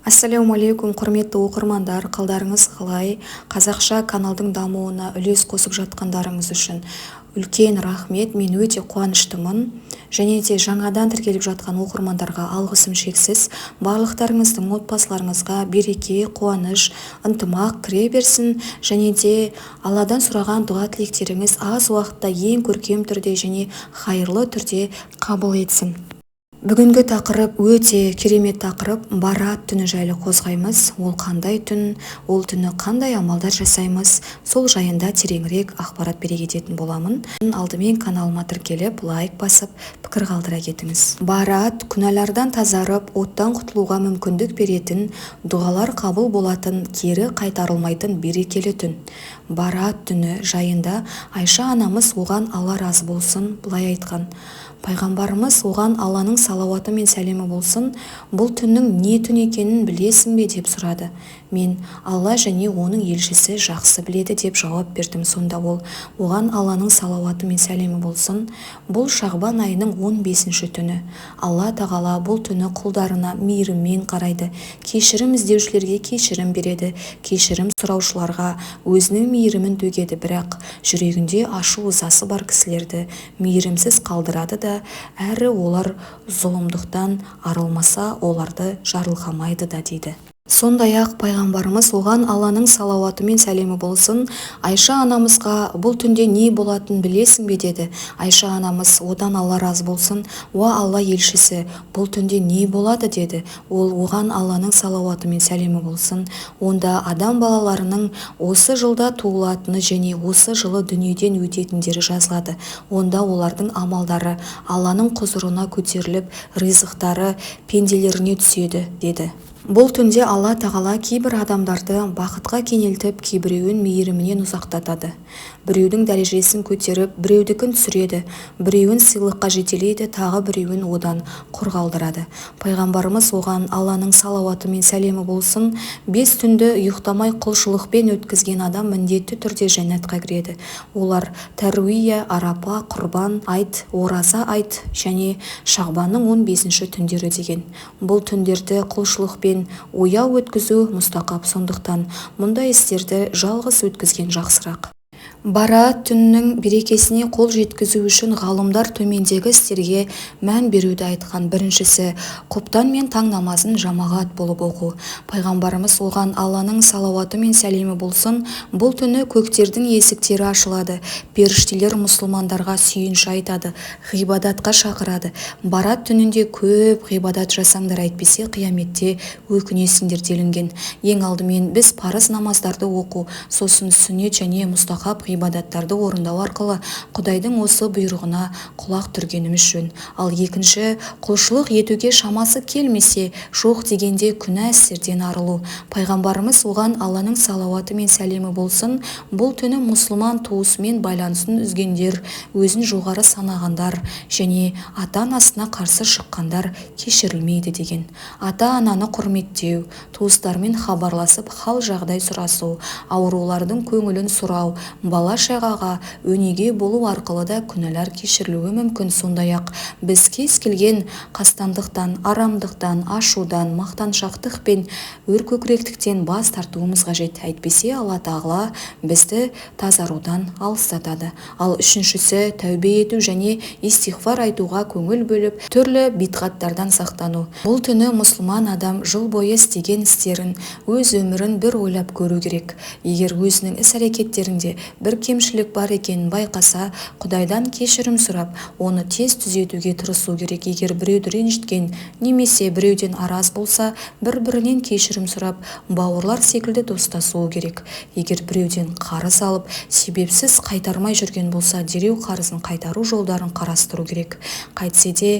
Ассалаумағалейкум, құрметті оқырмандар! Қалдарыңыз қалай? Қазақша каналдың дамуына үлес қосып жатқандарыңыз үшін үлкен рахмет, мен өте қуаныштымын. Және де жаңадан тіркеліп жатқан оқырмандарға алғысым шексіз. Барлықтарыңыздың отбасыларыңызға береке, қуаныш, ынтымақ кіре берсін және де Алладан сұраған дұға тілектеріңіз аз уақытта ең көркем түрде және хайырлы түрде қабыл етсін. Бүгінгі тақырып өте керемет тақырып: Барат түні жайлы қозғаймыз. Ол қандай түн, ол түні қандай амалдар жасаймыз, сол жайында тереңірек ақпарат бере кететін боламын. Алдымен каналыма тіркеліп, лайк басып, пікір қалдыра кетіңіз. Барат – күнәлардан тазарып, оттан құтылуға мүмкіндік беретін, дұғалар қабыл болатын, кері қайтарылмайтын берекелі түн. Барат түні жайында Айша анамыз, оған Алла разы болсын, былай айтқан: Пайғамбарымыз, оған Алланың салауаты мен сәлемі болсын, «Бұл түннің не түн екенін білесің бе?» деп сұрады. Мен: «Алла және оның елшісі жақсы біледі», – деп жауап бердім. Сонда ол, оған Алланың салауаты мен сәлемі болсын: «Бұл шағбан айының 15-ші түні. Алла Тағала бұл түні құлдарына мейіріммен қарайды, кешірім іздеушілерге кешірім береді, кешірім сұраушыларға өзінің мейірімін төгеді, бірақ жүрегінде ашу-ызасы бар кісілерді мейірімсіз қалдырады да, әрі олар зұлымдықтан арылмаса, оларды жарылқамайды да», – дейді. Сондай-ақ Пайғамбарымыз, оған Алланың салауаты мен сәлемі болсын, Айша анамызға: «Бұл түнде не болатынын білесің бе?» – деді. Айша анамыз, одан Алла разы болсын: «Уа Алла елшісі, бұл түнде не болады?» – деді. Ол, оған Алланың салауаты мен сәлемі болсын: «Онда адам балаларының осы жылда туылатыны және осы жылы дүниеден өтетіндері жазылады. Онда олардың амалдары Алланың құзырына көтеріліп, ризықтары пенделеріне түседі», – деді. Бұл түнде Алла Тағала кейбір адамдарды бақытқа кенелтіп, кейбіреуін мейірімінен ұзақтатады. Біреудің дәрежесін көтеріп, біреудікін түсіреді, біреуін сыйлыққа жетелейді, тағы біреуін одан құр қалдырады. Пайғамбарымыз, оған Алланың салауаты мен сәлемі болсын: «5 түнді ұйықтамай құлшылықпен өткізген адам міндетті түрде жәннатқа кіреді. Олар: Тәруия, Арапа, Құрбан айт, Ораза айт және шағбанның 15-ші түндері», – деген. Бұл түндерді құлшылықпен ояу өткізу мұстахаб, сондықтан мұндай істерді жалғыз өткізген жақсырақ. Бараат түнінің берекесіне қол жеткізу үшін ғалымдар төмендегі істерге мән беруді айтқан. Біріншісі – құптан мен таң намазын жамағат болып оқу. Пайғамбарымыз, оған Алланың салауаты мен сәлемі болсын: «Бұл түні көктердің есіктері ашылады, періштелер мұсылмандарға сүйінші айтады, ғибадатқа шақырады. Барат түнінде көп ғибадат жасаңдар, әйтпесе қияметте өкінесіңдер», – делінген. Ең алдымен біз парыз намаздарды оқу, сосын сүннет және мұстахаб ғибадаттарды орындау арқылы Құдайдың осы бұйрығына құлақ түргеніміз жөн. Ал екінші, құлшылық етуге шамасы келмесе, жоқ дегенде күнә істерден арылу. Пайғамбарымыз, оған Алланың салауаты мен сәлемі болсын: «Бұл түні мұсылман туысымен байланысын үзгендер, өзін жоғары санағандар және ата-анасына қарсы шыққандар кешірілмейді», – деген. Ата-ананы құрметтеу, туыстармен хабарласып, хал-жағдай сұрасу, аурулардың көңілін сұрау, бала-шағаға өнеге болу арқылы да күнәлар кешірілуі мүмкін. Сондай-ақ біз кез келген қастандықтан, арамдықтан, ашудан, мақтаншақтық пен өркөкіректіктен бас тартуымыз қажет. Әйтпесе Алла Тағала бізді тазарудан алыстатады. Ал үшіншісі – тәубе ету және истиғфар айтуға көңіл бөліп, түрлі бидғаттардан сақтану. Бұл түні мұсылман адам жыл бойы істеген істерін, өз өмірін бір ойлап көру керек. Егер өзінің іс-әрекеттерінде бір кемшілік бар екенін байқаса, Құдайдан кешірім сұрап, оны тез түзетуге тырысу керек. Егер біреуді ренжіткен немесе біреуден араз болса, бір-бірінен кешірім сұрап, бауырлар секілді достасуы керек. Егер біреуден қарыз алып, себепсіз қайтармай жүрген болса, дереу қарызын қайтару жолдарын қарастыру керек. Қайтсе де,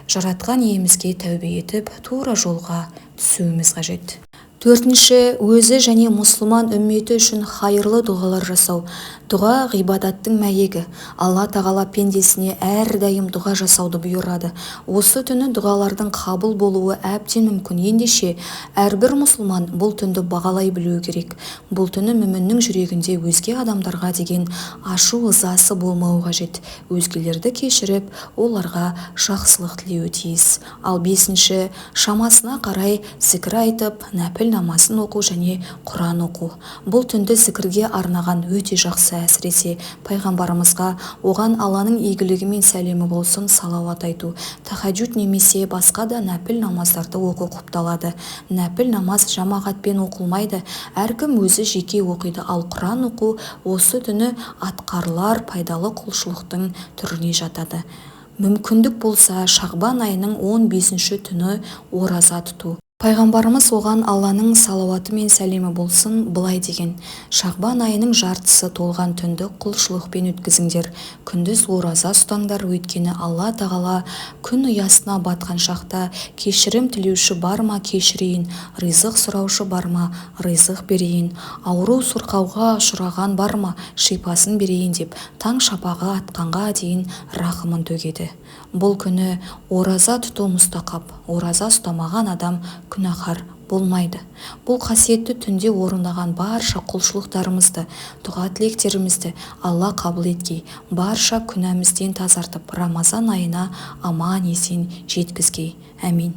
Жаратқан Иемізге тәубе етіп, тура жолға түсуіміз қажет. Төртінші, өзі және мұсылман үмметі үшін хайырлы дұғалар жасау. Дұға ғибадаттың мәйегі. Алла тағала пендесіне әрдайым дұға жасауды бұйырады. Осы түні дұғалардың қабыл болуы әбден мүмкін. Ендеше, әрбір мұсылман бұл түнді бағалай білуі керек. Бұл түні мүміннің жүрегінде өзге адамдарға деген ашу-ызасы болмауы қажет. Өзгелерді кешіріп, оларға жақсылық тілеуі тиіс. Ал бесінші, шамасына қарай зікір айтып, нәпіл намазын оқу және Құран оқу. Бұл түнді зікірге арнаған өте жақсы, әсіресе пайғамбарымызға, оған Алланың игілігі мен сәлемі болсын, салауат айту, тахаджуд немесе басқа да нәпіл намаздарды оқу құпталады. Нәпіл намаз жамағатпен оқылмайды, әркім өзі жеке оқиды, ал Құран оқу осы түні атқарылар пайдалы құлшылықтың түріне жатады. Мүмкіндік болса, Шағбан айының 15-ші түні ораза тұту. Пайғамбарымыз, оған Алланың салауаты мен сәлемі болсын, былай деген: Шағбан айының жартысы толған түнді құлшылықпен өткізіңдер, күндіз ораза ұстаңдар, өйткені Алла тағала күн ұясына батқан шақта: «Кешірім тілеуші бар ма, кешірейін, ризық сұраушы бар ма, ризық берейін, ауру-сырқауға ұшыраған бар ма, шипасын берейін», – деп таң шапағы атқанға дейін рахымын төгеді. Бұл күні ораза тұту мұстахаб, ораза ұстамаған адам күнәһар болмайды. Бұл қасиетті түнде орындаған барша құлшылықтарымызды, дұға-тілектерімізді Алла қабыл еткей, барша күнәмізден тазартып, Рамазан айына аман-есен жеткізгей. Әмин.